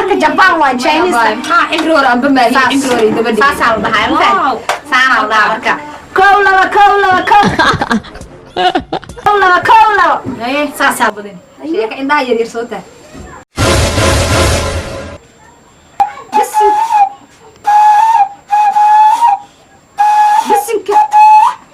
Dhaldhalaalka Japan waa Chinese. Maxaa cimri hore anba maahiye, cimri hore idaba dhigay. Saasaa la dhahaa, ma fahanti? Saanaa la dhahaa. Marka kow, laba, kow, laba, kow, kow, laba, kow, laba. Haye. Saasaa. Badin sheeka, indhaha yar yar soo taag. Bisinka, bisinka.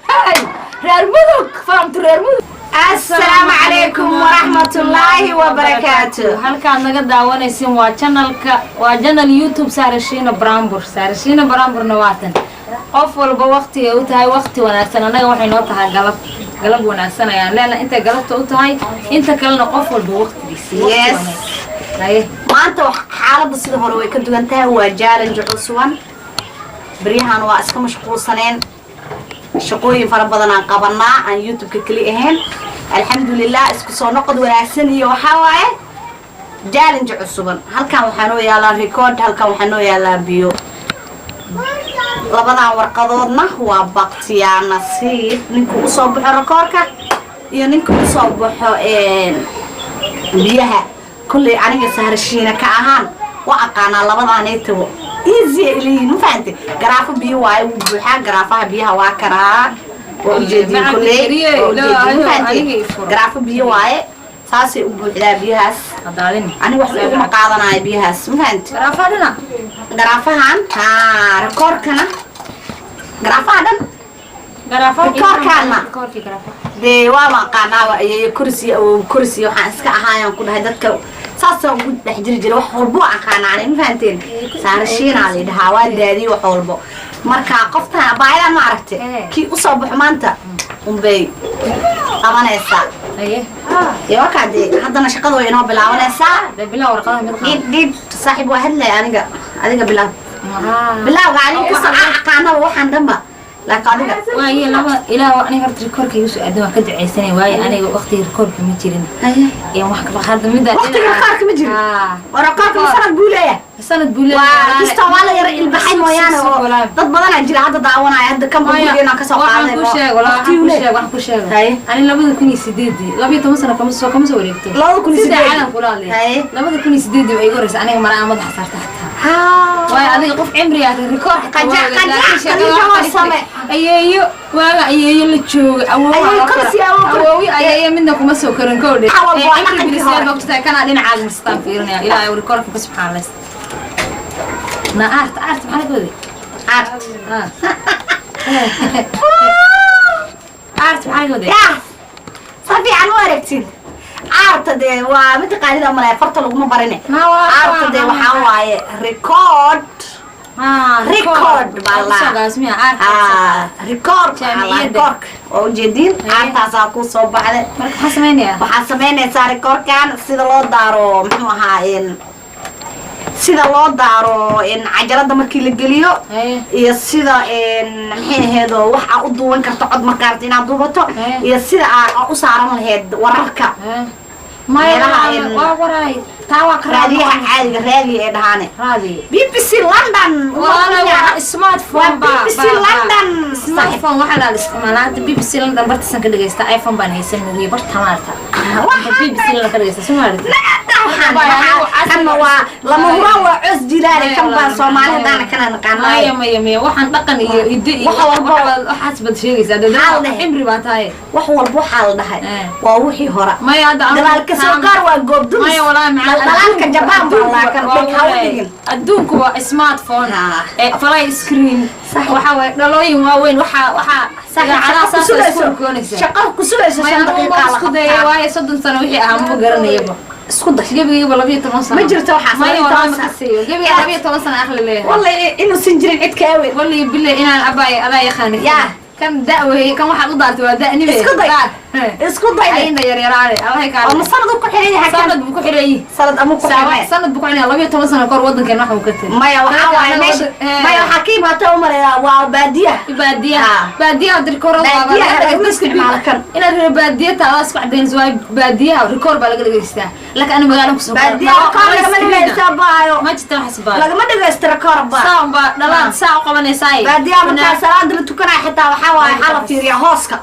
Hey, reer Mudug, fahamtu reer Mudug. Assalaamu calaykum waraxmatullaahi wabarakaatu. Halkaad naga daawanaysin waa channelka, waa channel YouTube Saarashiina Brambur. Saarashiina Bramburna waatan. Qof walba waqti ay u tahay waqti wanaagsan, annaga waxay noo tahay galab. Galab wanaagsan ayaan leenahay intay galabta u tahay, inta kalena qof walba waqtigiisa. Yes. Haye. Maanta xaaladda sida hore way ka duwan tahay. Waa challenge cusuban. Baryahan waa iska mashquulsaneen, shaqooyin fara badan aan qabanaa, aan YouTube-ka keli ahayn. Alxamdulilah, isku soo noqod wanaagsan. Iyo waxaa waaye challenge cusuban. Halkan waxaa noo yaalaa record, halkan waxaa noo yaalaa biyo. Labadan warqadoodna waa baktiyaa nasiib, ninka usoo baxo rekoorka iyo ninka usoo baxo biyaha. Kulley aniga Sahrashiina ka ahaan waa aqaanaa labadaanaytabo, easy ay leeyihiin, ma fahante? Garaafo biyo waaye, wuu buuxaa garaafaha biyaha, waa karaa, waa ujeediin. Macalin kulley kariye, waa ujeediin, ma Ilaahayow, fahante? aniga ii furo. Garaafo biyo waaye, saasay u buuxdaa biyahaas. Hadaadin. Aniga waxba iguma qaadanayo biyahaas, ma fahante? Garaafa dhina. Garaafahan haa, rekoorkana garaafaha dhan. Garaafa. Rikoorkaana. Rikoorkii garaafa. Dee waaba aqaanaaba, ayeeyo kursi, awow kursi, waxaan iska ahaayaan ku dhahay dadka saasaan ugu dhex jiri jiray. Wax walbo aqaana ani, ma fahanteen? Saarashiinaa la dhahaa, waa daadiyey wax walbo. Marka qoftan abaayadan ma aragte? Eh. Kii usoo baxo maanta unbay qabanaysaa. Haye. Dee wakaa, dee haddana shaqada way inoo bilaabanaysaa. Dee bilow, warqadaha mid qaad. Dhib dhib, saaxiib, waa hadlaya aniga. Adiga bilaab, bilaawga. Aniga kasta aan aqaanaba waxaan dhanba, laakiin adiga. Waaye laba ilaa aniga horta rikoorka igu soo aadan waan ka ducaysanay, waayo aniga waqtiga rikoorka ma jirin. Ee wax ka hadda mida. Waqtiga rikoorka ma jirin? Haa. Waa rikoorka ma sanad buu leeyahay? Sanad buu waa kasta waa la yara ilbaxay mooyaane, oo dad badanaa jira hadda daawanaya, hadda kan gurigeena ka soo waxaan qaaday. ku sheego walaa, waxaan ku sheego, waxaan ku sheego. Haye. Ani 2008-dii, 12 sano kama soo wareegto. 2008. Sida caalam kula hadlay. Haye. 2008-dii way igu horreysay aniga mara aan madaxa saarta xataa. Waayo adiga qof cimri ah rikoor xataa Qajac, waa ogeyd, qajac, laakiin sheekada qajac wax waa qalistay. same. Ayeeyo waaga ayeeyo la joogay, awoow Ayeeyo waa korsi, kora. awoow kor- Awoowi ayeeyo midna kuma soo korin kowdhe. Waxa walba waa cimri dhaqankii bilisyaal hore. baa ku jirtaa, kanaa dhinacaaga mastaan fiirinaya. Ilaahay rikoorka ka subxaanaysta na art art maxaa laga waday? Art. Ah. Art maxaa laga waday? Yaa sa fiican u aragtid aarta, dee waa mataqaanida malaya, farta laguma barine. Ma waa- Aarta dee waxaa waaye record. Ah, Record baa la- Soo gaasmiya art. Ah, record waxaa la Jaamiyadda. record waa ujeediin. Haye. Aartaasaa kuu soo baxday. Marka maxaa samaynayaa? Waxaad samaynaysaa rekoorkan sida loo daaro, muxuu ahaa, sida loo daaro cajalada markii la geliyo Haye. iyo sida maxay ahayd oo wax aa u duuban karto cod markaa rabto inaad duubato Haye. iyo sida aa u saaran lahayd wararka Maya. Meelaha waa waraay taa waa ka raadiyaha caadiga, raadiya ee dhahaane. Raadi. BBC London. Walaala waa smartphone. Waa BBC London. Smartphone waxaa la isticmaalaa hadda. BBC London bartasan ka dhageysta, iPhone baan haysan nugiye barta maarta. BBC London ka dhageysta, soo maarta. Kanna waa lama huraan, waa cos jilaale kan baa Soomaali haddaana kana naqaano. Maya, maya, maya, waxaan dhaqan iyo hiddo iyo Wax walba- waxaas baad sheegaysaa. Maxaa la dhahay? Cimri baa tahay. Wax walba waxaa la dhahay Eh. waa wixii hore. Maya, hadda anigu- Gadaalka soo gaar waa goobdumis. Maya walaa macaan. Dhalaalka Jabaan baa laakan dhig ha u dhigin. Adduunku waa smartphone. Ha. Ee fly screen. Sax. Waxa waye dhalooyin waaweyn, waxa idaacadaha Shaqo ku saas oo isku sugayso, koonaysa. shaqo ku sugayso Maya, 5 anigu daqiiqa ma la isku dayay qabtaa. Waayo 30 sano wixii ahaa ma garanayaba. Isku day. Gebigayba 12 sano. Ma jirto waxaas, Maya 12 walaa ma sano. ka siiyo gebiga 12 sano aqli leeyahay. Wallahi inuusan jirin cid kaa weyn. Wallahi billahi inaan abaay adaa yaqaani. Yaa. Kan da weeye, kan waxaad u daartay waa da'nime. Isku day. Isku day. Ayna yaryaraane allahay kaa. Oo ma sanad uu ku xiran yahay kan? Sanad buu ku xiran yahay. Sanad ama ku xiran. Sanad buu ku xiran yahay, 12 sano kahor wadankeena wax uu ka tegay. Maya, waxaa waaye meesha, maya, waxaa ka imaata u maleeyaa waa baadiyaha. Baadiyaha. Ah. Baadiyaha rikoorada. Baadiyaha lagama isticmaalo kan. Inaad reer baadiya taada isku cadaynayso, waayo baadiyaha rikoor baa laga dhegeystaa, laakiin ani magaalo kusoo Baadiyaha rikoor lagama dhegeysto, baayo. Ma jirta waxas baa. Lagama dhegeysto rikoor ba. Saan baa dhalaad saa u qabanaysaa. Baadiyaha markaa salaada la tukanaya xitaa waxaa waaye waxaa la fiiriyaa hooska,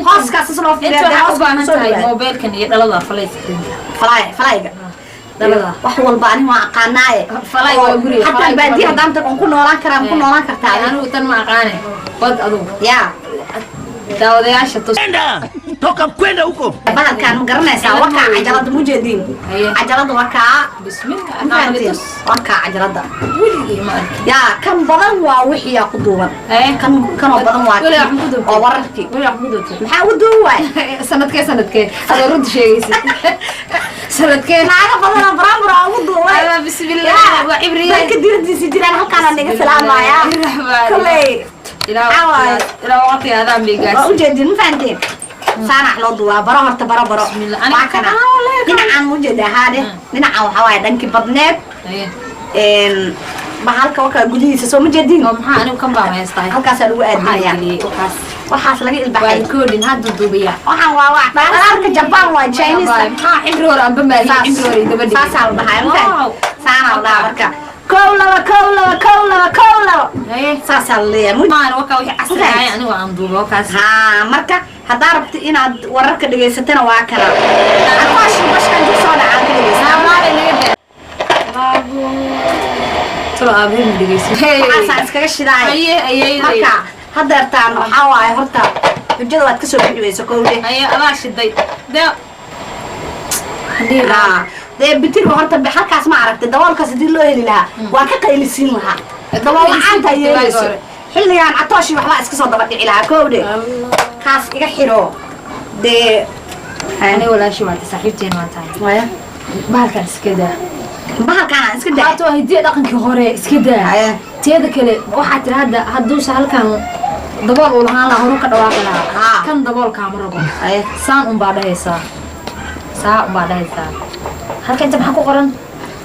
hooskaas is loo Inta fiiriyaa. waxaa u Hooska baahan kusoo tahay dhawaada. Mobilkan iyo dhalada falay screenka. Fly, flyga Dhalada. Wax walba ani waa aqaanaaye. Falay waa guriga, Hataa falay baadiya kuma haddaan tago, ku noolaan karaa, ku noolaan kartaa. Anigu tan ma aqaane, wad adugu. Yaa. Daawadayaasha tus. Toka kwenda huko. Bahalkaan ma garanaysaa? Cilad Wakaa ma weyn. Cajalada mujeediin. Haye. Cajalada waa kaa. Bismillah. Ma fahanteen? Tus. Waa kaa cajalada. Weligii ma arkin. Yaa, kan badan waa wixii yaa ku duuban. Haye. Kan kanoo badan waa Weli wax ma ku duubtay? oo wararkii. Weli wax ma ku duubtay? Maxaa u duubi waay? Sanadkee, sanadkee adoo runta sheegaysid, sanadkee? Naaga badanoo baraambur aa ugu duubay. Ah, bismillah, waa cibriye. Dadka diiradiisa jiraan halkaana naga salaamaya. Kolley ilaa maxaa waaye? Ilaa waqtiga adaan bay Waa gaarsiin. Ujeedin, ma fahanteen? Saanax loo duubaa. Baro horta, baro, baro. Bismillah. Aniga Waa kana. Dhinacan ujeeda haade, dhinacan waxaa waaye dhankii badneed. Haye. Bahalka wakaa gudihiisa, soo ma jeedin? Oo maxaa anigu kan baan haystahay? Halkaasaa lagu Waxaa aadinaya. geliyey waxaas. Waxaas laga Waa ilbaxay. Recording hadda duubaya. Waxaan waa wax dhalaarka Japan, waa Chinese. Maxaa cimri hore anba maaliye, cimri hore idaba dhigay. Saasaa la dhahaa, ma Wow. fahanteen? Saanaa la dhahaa marka kow laba, kow laba, kow laba, kow laba. Haye. Saasaa la leeyahay. Maan wakaa wixii casri ahay anigu aan duubo wakaas. Haa, marka haddaa rabto inaad wararka dhegaysatana waa kana. Aqoosh bashkan dib soo dhacaan ka dhegaysataa. Naamaale naga daa. Talo aabahey ma dhegeysan. Waxaasaa iskaga shidaay. Haye, ayeeyday. Marka haddeertaan waxaa waaye horta xujada waad kasoo bixi weyso, kowde. Haye, adaa shiday. Dee Haa, dee bitirba horta halkaas ma aragtay? Daboolkaas hadii loo heli lahaa waa ka qaylisiin lahaa. Dabool la-aanta yeelayso xilligan catooshii waxbaa iska soo daba dhici lahaa, kowdhe. Kaas iga xiro dee. Aniga walaashii waa tahay, saaxiibteen waa tahay. Waya. Bahalkan iska daa. Bahalkaana iska daa. Haato hidiya dhaqankii hore iska daa. Haye. Teeda kale waxaa tiri hadda hadduusa halkan dabool uu lahaan lahaa, horu ka dhawaaqi lahaa. Haa. Kan daboolkaama rabo. Haye. Saan unbaa dhahaysaa, saa unbaa dhahaysaa. Halka inta maxaa ku qoran?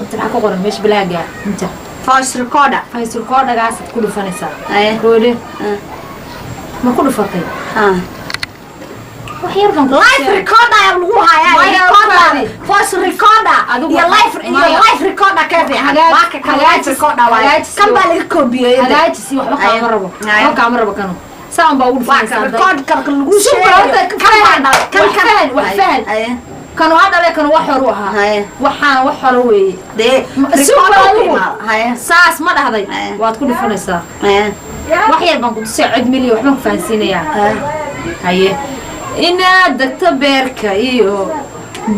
Inta maxaa ku qoran? Meesha balaaga inta. Voice recorder. Voice recordergaasaad ku dhufanaysaa. Haye. Koode ma ku dhufatay? Ah. Wax yar baan ku Live recorder ayaa lagu hayaa. Maya, recorder kaadi. Voice recorder. Adigu iyo live iyo maya. Live recorder ka fiican. Waa ka kan live recorder waaye. Hagaajis. Kan baa laga koobiyey. Hagaajisi, waxba kaama rabo. Haye. Waxba kaama rabo kanu. Saa unbaa ugu Waa dhufanaysaa. kan record kan lagu Super, sheegayo. horta Kan baa dhalay kan. Wax Kan fahan, wax fahan. Haye. Kanu ha dhale, kanu wax hore u ahaa. Haye. Waxaan wax hore weeye. Dee Super. recorder ku Adigu. imaado. Haye. Saas ma dhahday? Haye. Waad ku dhufanaysaa. Haye. Wax yar baan ku tusaya, cod miliya waxbaan ku fahansiinayaa. Haye. Haye, inaad degto beerka iyo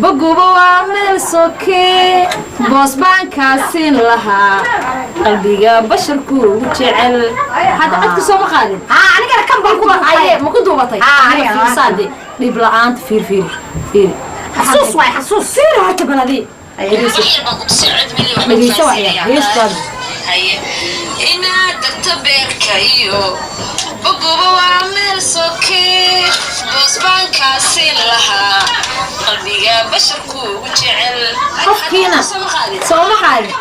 boguba waa meel sokee, boos baan kaa siin lahaa qalbiga basharku ugu jecel. Hadda codka sooma qaadin? Haa, anigana kan baan ku Haye, ma ku duubatay? Haa, Aniga anigana waa. fiirsaade dhib la-aanta, fiir, fiir, fiir. Xasuus waay, xasuus. Fiir horta baladi. Haye. Dhegeyso wax yar, heestaada. Inaad degto beerka iyo boguba waa meel sokee, boos baan kaa siin lahaa qalbiga basharku ugu jecel. Qofkiina sooma qaadin,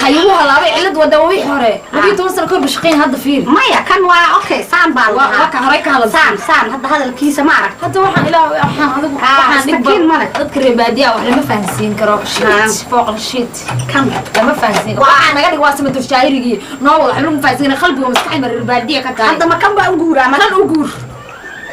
hayugu halaabay cilad wada waa wixii hore, 12 sano kahor bashaqeyn. Hadda fiir. Maya, kan waa okay, saan baa la waa dhahaa. Waa ka horey ka hadal. Saan saan hadda hadalkiisa ma arag. Hadda waxaan ilaa waxaan adigu Ah, waxaan dhig istakiin male. Dadka reer baadiyaha wax lama fahansiin karo. Ah. Shit fooq shit. Kan lama fahansiin. Waxaa naga dhig waa samatul shaayirigii noo wada, wax lagu fahansiin karo qalbiga maskaxda reer baadiya ka tahay. Hadda ma kan baa u guuraa ma? Kan u guur.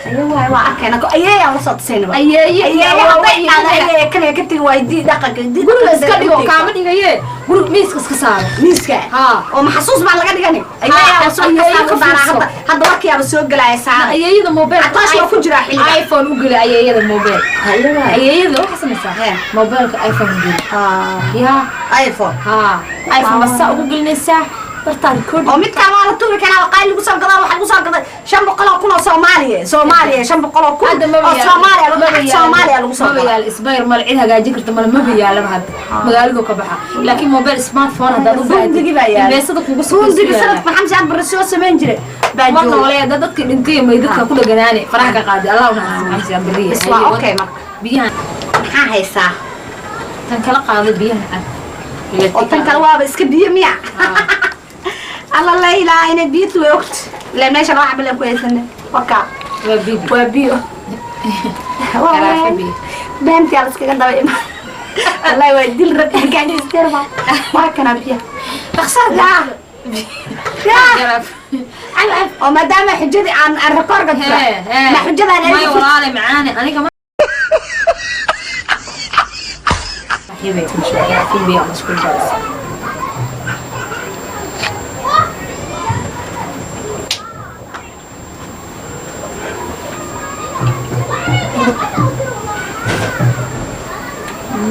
Aye waay, waa arkayna ayeeyaa la soo tusaynaba. Ayeeye. Ayeeye hadday dhahdo ayeeye kan ka tegi waay dii dhaqanka dii. Guriga iska dhigo, kaama dhigaye, guriga miiska iska saaro. Miiska. Haa. Oo maxasuus baa laga dhigani ayeeyaa la soo Ayeeye kastaa ka ku daaraa. fiirso. Hadda hadda warkiyaaba soo gelaya saara. Ayeeyada mobile. Ataash waa ku jiraa xilliga. iPhone u geli ayeeyada mobile. Aye waay. Ayeeyada waxaa samaysaa Hee. mobileka iPhone u geli. Ah, yaa. iPhone. Haa, iPhone baa ugu gelinaysaa bartaa record. Oo midkaan waa la tuuri karaa, waa qayl lagu soo gadaa. Waxaa lagu soo gaday 500,000 oo Soomaaliya, Soomaaliya, 500,000 Hadda maba oo yaalo. Soomaaliya Maba lacag yaalo. Soomaaliya lagu soo Maba gadaa. yaalo isbayr male, cid hagaajin karta male, maba yaalaba hadda magaaladu ka baxa. Laakiin mobile smartphone haddaad u Fundigi baa yaala. Beesada kugu soo Fundigi sanadka Maxamed Saad Barre soo samayn jiray baa ma jooga. noolee hadda dadka dhintay maydadka ku dhaganaane faraha ka qaaday. Allah u naxariisto Maxamed Siyaad Barre. Bas waa okay marka. Biyahan. Maxaa haysaa? Tan kala qaaday, biyahan cad. Oo tan kale waaba iska biyo miya? Alla la ilaa inay biyo tuwe ogt ilaa meeshan wax bilan ku haysane waka. Waa bibi. Waa biyo. Karaafe biyo. Beentii la iskaga daba ima. Wallahi waa dil rag gaanisterba waa kana biyo dhaqsada yaa. Karaafe. Oo maadaama xujadii aan rekoorka jira Hee, hee. ma xujadaan May walaale macaane aniga ma Hibe fibiya isku darsa.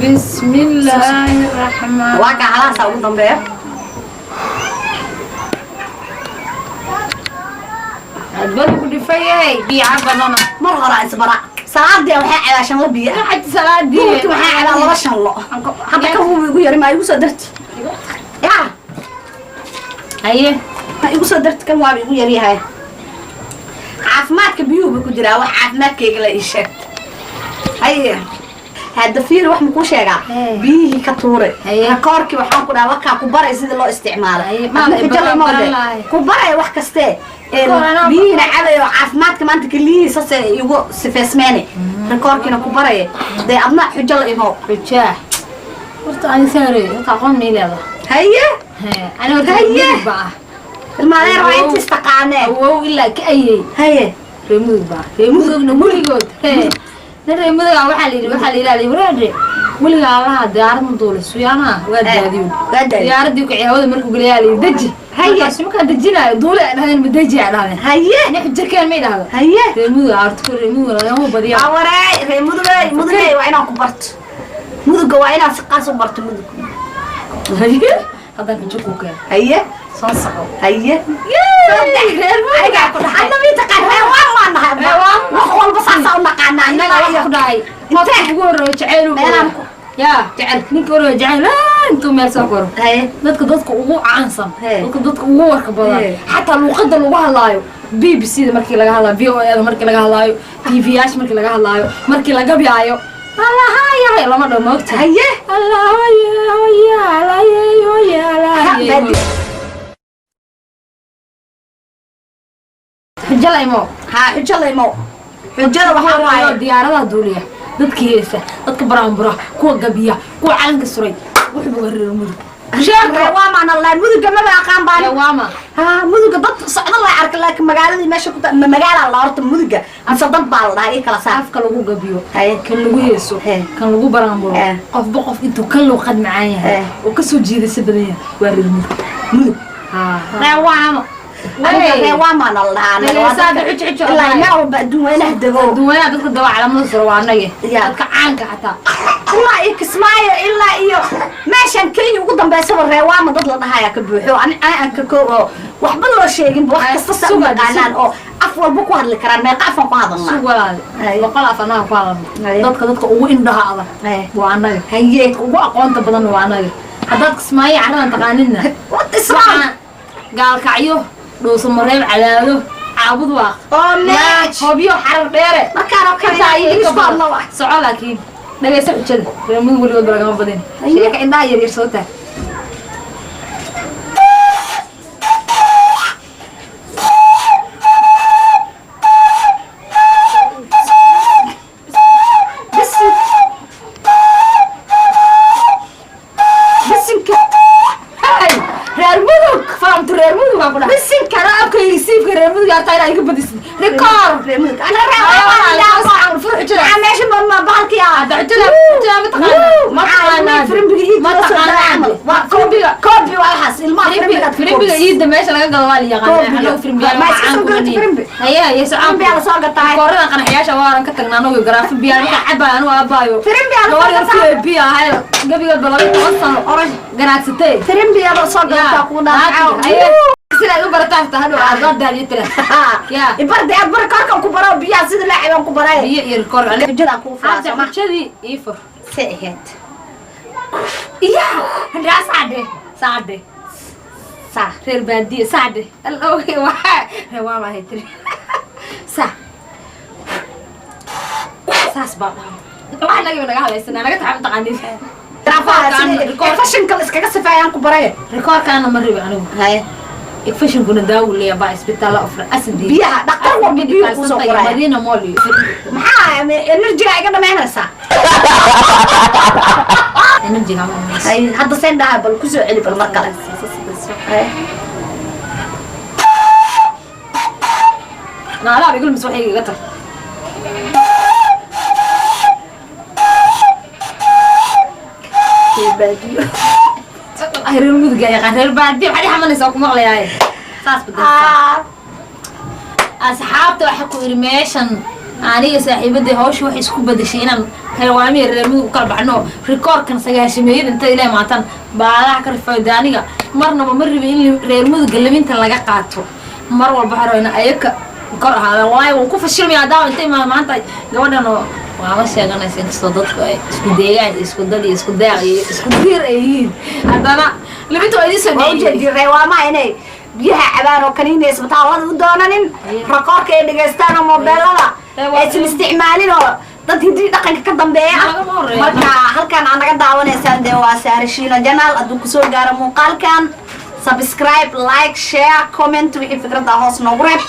بسم الله الرحمن. Waa kaa, halaasaa ugu dambeeya. Adbal ku dhifayay biyo badana. Mar hore isbara, salaadii waxay cabaa shanlo biyo ah. Xaj salaadii. Duhurkii waxay cabaa laba shanlo. Hadda ka hubi igu yari, maa igu soo darti ya? Haye. Ma igu soo darti? Kan waaba igu yaryahay. Caafimaadka biyuhu ba ku jiraa, wax caafimaadkayga la ii sheegta. Haye, hadda fiiri, wax makuu sheegaa? Hee. Biyihii ka tuuray. Haye. Rikoorkii waxaan ku dhaha wakaa ku baray sida loo isticmaalo. Haye, ma Adna xujo lama baran wade. lahay. Ku baray wax kaste. Rikoor anaa. Biyihiina cabayo, caafimaadka maanta keliyihii sase igu sifeysmeene. Rikoorkiina ku baraya dee, adna xujo la imo. Xujaa horta ani saare horta aqoon ma leedahay? Haye. Hee, ani horta Haye. mudug baa ah. Ilmaadeer waa inta istaqaanee. Awow ilaa ka ayey. Haye. Reer mudug baa, reer mudugna weligood. Hee, nin reer muduga waxaa la yidhi, waxaa la yidhi, wareere weligaa allaha diyaarad ma duulay suyaanaha waa daadiyo. Waa daadiyo. Diyaaradii ku hawada markuu gelayaa la yidhi deji. Haye. Markaasu markaan dejinaayo duule ay dhahdeen, ma deji ay dhahdeen. Haye. Nin xujo keen may dhahdo. Haye. Reer mudug horta ku reer mudug lagama badiya. Awareey, reer mudugey, mudugey, waa inaan ku barto muduga, waa inaan si qaas u barto mudug. Haye, haddaan xujo ku keen. Haye. Soo soco. Haye. Reer mudugaa ku dhahay. Hadda mii taqaan, reer waan waa nahay. Reer waan. Wax walba saasaa u naqaanaa. Annaga wax ku dhahay qofka ugu horreeyo jacayl uu Meelaan yaa jecel, ninka horreeyo jacayl intuu meel soo koro. Haye. Dadka ugu caansan, Hee. dadka ugu warka badan, Hee. xataa luuqada lagu hadlaayo, BBC da markii laga hadlaayo, VOA da markii laga hadlaayo, TV yaasha markii laga hadlaayo, markii laga biyaayo allahayahay lama dhaho, maogta? Haye. Allahayahayahayahayahay. Xujo la imo. Haa, xujo la imo. Xujada waxaa waaye diyaaradaha duuliya, dadka heesa, dadka baraanbura, kuwa gabiya, kuwa calanka suray, wuxuu waa reer mudug. Reer waa maana laan muduga maba aqaan baan. Waama. Haa, muduga dad socdo la arka, laakiin magaaladii meesha ku ma magaalaa la horta muduga mise dad baa la dhahaa? Ii kala saar. Afka lagu gabiyo, Haye. kan lagu heeso, Hee. kan lagu baraanburo, Hee. qofba qof intuu ka luuqad macaan yahay Hee. oo kasoo jiidasho badan yahay waa reer mudug. Mudug. Haa. Reer waama. Aniga reer waamaana la dhahaa anaga. Waa Heesaada dadka- xujo xujo ilaa meel walba adduun weynaha dego. Duwanaa dadka daba calamada sura waa anage. Ya. Dadka caanka xataa. Ilaa iyo Kismaayo, ilaa iyo meeshan Kenya ugu dambeysaba reewaama dad la dhahayaa ka buuxo. Ani aan ka koob oo waxba loo sheeginba, wax kasta sa u Suga, yaqaanaan oo af walba ku hadli karaan. Meeqa afan ku hadalnaa? Sug walaale. Haye. 100 af annaga ku hadalno. Haye. Dadka ugu indhaha adag Haye. waa annaga. Haye. Dadka ugu aqoonta badan waa annaga. Haddaad Kismaayo carradan taqaanidna, What Islam? Waxaa Gaalkacyo, Dhuusamareeb, Cadaado, Caabud Waaq, oo meej Hobyo, Xarar Dheere. Markaan oo kale Intaa inaa iyo Ingiriis inka ku hadlo badan. wax. Soco, laakiin dhagayso xujada. Reer mudug weligood ba lagama badin. Haye. Sheeka indhaha yaryar soo taag. Bas bisinka. Hey, reer mudug fahamtu, reer mudug baan ku dhahay. Bisinka. Anaa afkayga siifka reer mudug hartaa inaa iga badisid rikoor. Reer mudug ana reer Haye, waama. walaal, fur xujada. Maxaa meesha ma bahalkii ah? Hadda xujada ma taqaanaa? Ma taqaanaa? Firimbiga iid Ma loo soo daray taqaanaa? camal. Waa Firimbiga. Koobi waa waxaas ilmaha firimbiga. Firimbiga iidda meesha laga gado waa la yaqaanaa. Koobiga. Annagu firimbiga Ma iska soo gadato firimbi? Haye, haye, socon. Firimbiga la soo gataa. Koorada qanaxyaasha waaran ka tagnaa anagu garaafi biyaa marka cabaa anu aabaayo. Firimbiga la soo Gabar yar gataa. ku biya ahay gabigood ba 12 sano ganaacsatay. Firimbiga la soo gadataa kugu dhaafaa. Haye, sidaad u barataa xitaa hadhow aad la daaliyo tira. Ya. Ibarde aad bar korkan ku baro biyaha sida laacibaan ku baray. Biyo iyo rikoor. Xujadaan kuu furaa Hadda sooma? xujadii ii fur. Se ahayd. Iya, handhaa saadhe saadhe. Saa. Reer baadiye saadhe alloogay waxaa reer waa maahay tiri saa saas baa dhaha wax nagiba naga hadlaysanaa naga taxa mataqaanin. Fashinka la iskaga sifeeyaan ku baray. Rikoorkaana ma rabi anigu. Haye. Fashinkuna daawu leeya baa isbitaalla ofra asadi. Biyaha dhaqtar walba biyo kuu soo qoraya. Madiina Mall iyo Maxaa enerjiga iga dhamaynaysaa? Energy-ga ma umayso. Haye, hadda seen dhaha? Bal kusoo celi bal mar kale. Haye. Naalaab igul mis waxay iga tar. Baadiyo. Reer Mudug yaqaan, reer baadiyo maxaa dhexmanaysaa ku maqlayaaye saas badan. Asxaabta, waxaa ku yidhi meeshan aniga saaxiibadii hawsha waxay isku badashay inaan reewaamiya reer Mudug u kala baxno. Rikoorkan 90-meeyada inta ilaa maatan baalaha ka rifayda, aniga marnaba ma rabin in reer Muduga labinta laga qaato. Mar walba waxaa rabaa in ayaka kor ahaadaan, waayo wuu ku fashilmaya haddaba intay maanta gabadhan oo waama sheeganaysa. Inkastoo dadku ay isku deegaan iyo isku dad iyo isku deeq iyo isku diir ay yihiin, haddana libinta waa idiin soo Waa dhiciyey. Ujeedin reewaamaha inay biyaha cabaan oo kaniina isbitaallada u doonanin, rakoorka ay dhegaystaan oo moobeelada aysan isticmaalin oo dad hidii dhaqanka ka dambeeya ah. Nagama horeeyo. Marka halkan aa naga daawanaysaan dee waa Saarashiina Channel. Hadduu kusoo gaaro muuqaalkan, subscribe, like, share, comment, wixii fikradda hoos noogu reeb.